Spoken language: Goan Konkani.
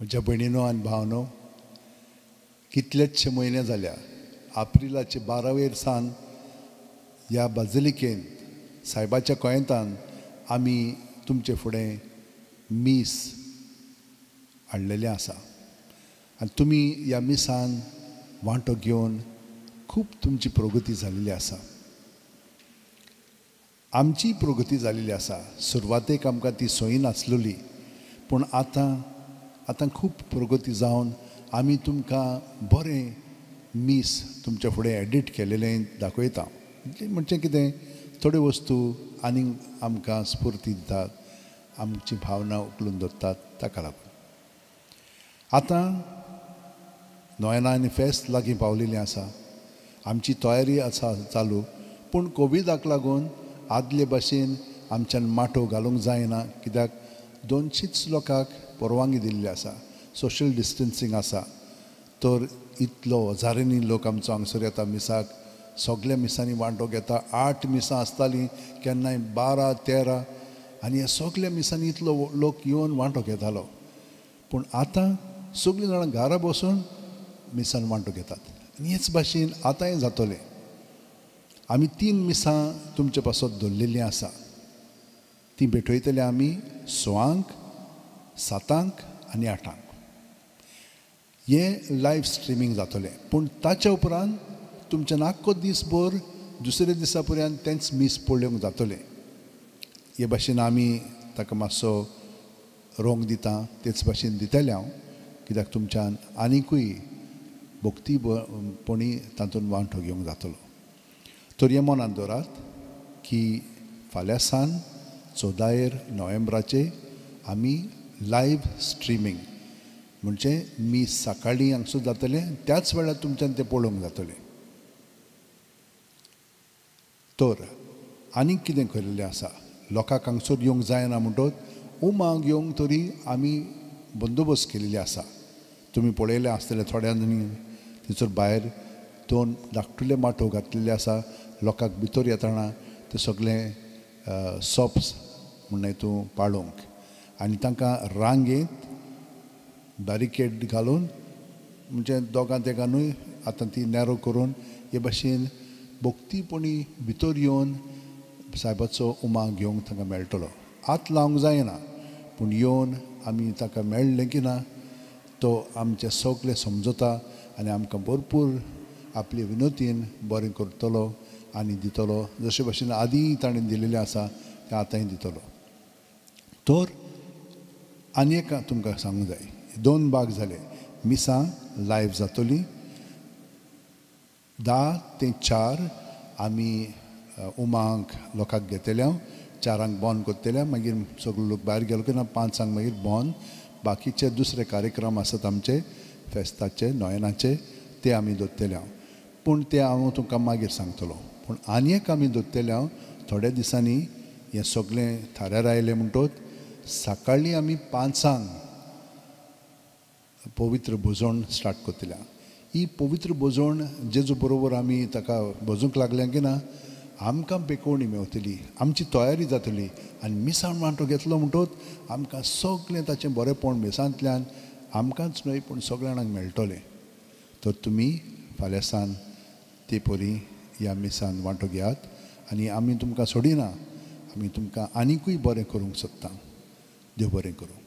म्हज्या भयणीनो आनी भावनो, कितलेचशे म्हयने जाल्या एप्रिलाचे 12वेर सान ह्या बाजिलिकेंत सायबाच्या कोयंतान आमी तुमचे फुडें मीस हाडलेलें आसा आनी तुमी ह्या मिसान वांटो घेवन खूब तुमची प्रगती जाल्ली आसा. आमची प्रगती जाल्ली आसा. सुरवातेक आमकां ती सोयी नासलेली, पूण आतां आतां खूब प्रगती जावन आमी तुमकां बरें मीस तुमच्या फुडें एडिट केलेलें दाखयता. म्हणजे कितें, थोड्यो वस्तू आनीक आमकां स्फूर्ती दितात, आमची भावना उखलून दवरतात. ताका लागून आतां नोयना आनी फेस्त लागीं पावलेलीं आसा, आमची तयारी आसा चालू. पूण कोविडाक लागून आदले भाशेन आमच्यान माटो घालूंक जायना, कित्याक 200 लोकांक परवानगी दिल्ली आसा, सोशल डिस्टन्सींग आसा. तर इतलो हजारांनी लोक आमचो हांगसर येता मिसाक, सगल्या मिसांनी वांटो घेता. 8 मिसां आसतालीं, केन्नाय 12, 13, आनी ह्या सगल्या मिसांनी इतलो लोक येवन वांटो घेतालो. पूण आतां सगळीं जाणां घरा बसून मिसान वांटो घेतात आनी हेच भाशेन आतांय जातलें. आमी 3 मिसां तुमचे पासत दवरलेलीं आसा. तीं भेटयतले आमी 6, 7 आनी 8. हें लायव स्ट्रिमींग जातलें, पूण ताच्या उपरांत तुमच्यान आख्खो दीसभर दुसऱ्या दिसा पर्यंत तेंच मीस पळोवंक जातलें. हे भाशेन आमी ताका मातसो रोंग दिता, तेच भाशेन दितलें हांव, कित्याक तुमच्यान आनिकूय भक्तीपणी तातूंत वांटो घेवंक जातलो. तर हें मनांत दवरात की फाल्यां सान 14 नोव्हेंबराचे आमी लायव स्ट्रिमींग म्हणजे मीस सकाळीं हांगसर जातलें, त्याच वेळार तुमच्यान तें पळोवंक जातलें. तर आनीक कितें केल्लें आसा, लोकांक हांगसर येवंक जायना म्हणटत उमांक येवंक तरी आमी बंदोबस्त केल्ले आसा. तुमी पळयलें आसतलें थोड्यांनी थंयसर भायर 2 धाकटुले माटो घातलेले आसा. लोकांक भितर येतना ते सगळें सोप्स म्हणून तूं पाळोवंक आनी तांकां रांगेंत बॅरिकेड घालून म्हणजे दोगां तेगानूय आतां ती नॅरो करून हे भाशेन भक्तीपणी भितर येवन सायबाचो उमा घेवंक तांकां मेळटलो. हात लावंक जायना, पूण येवन आमी ताका मेळ्ळें की ना तो आमचें सगळें समजता आनी आमकां भरपूर आपले विनोतीन बरें करतलो आनी दितलो. जशे भाशेन आदीं ताणें दिलेलें आसा तें आतांय दितलो. तर आनी एक तुमकां सांगूंक जाय, 2 भाग जाले. मिसां लायव जातली 10 ते 4 आमी उमांक लोकांक घेतले, 4 बंद करतले, मागीर सगळे लोक भायर गेलो की ना 5 मागीर बंद. बाकीचे दुसरे कार्यक्रम आसात आमचे फेस्ताचे नोयनाचे, ते आमी दवरतले हांव, पूण ते हांव तुमकां मागीर सांगतलो. पूण आनी एक आमी दवरतले हांव थोड्या दिसांनी हें सगळें थाऱ्यार आयलें म्हणटोच सकाळीं आमी 5 पवित्र भोजण स्टार्ट करतले. ही पवित्र भोजण जेजू बरोबर आमी ताका भजूंक लागल्या की ना आमकां बेकोवणी मेवतली, आमची तयारी जातली आनी मिसाण वांटो घेतलो म्हणटोच आमकां सगळें ताचें बरेंपण मिसांतल्यान आमकांच न्हय पूण सगळ्या जाणांक मेळटलें. तर तुमी फाल्यां सान ते परी ह्या मिसान वांटो घेयात आनी आमी तुमकां सोडिना, आमी तुमकां आनिकूय बरें करूंक सोदता. देव बरें करूं.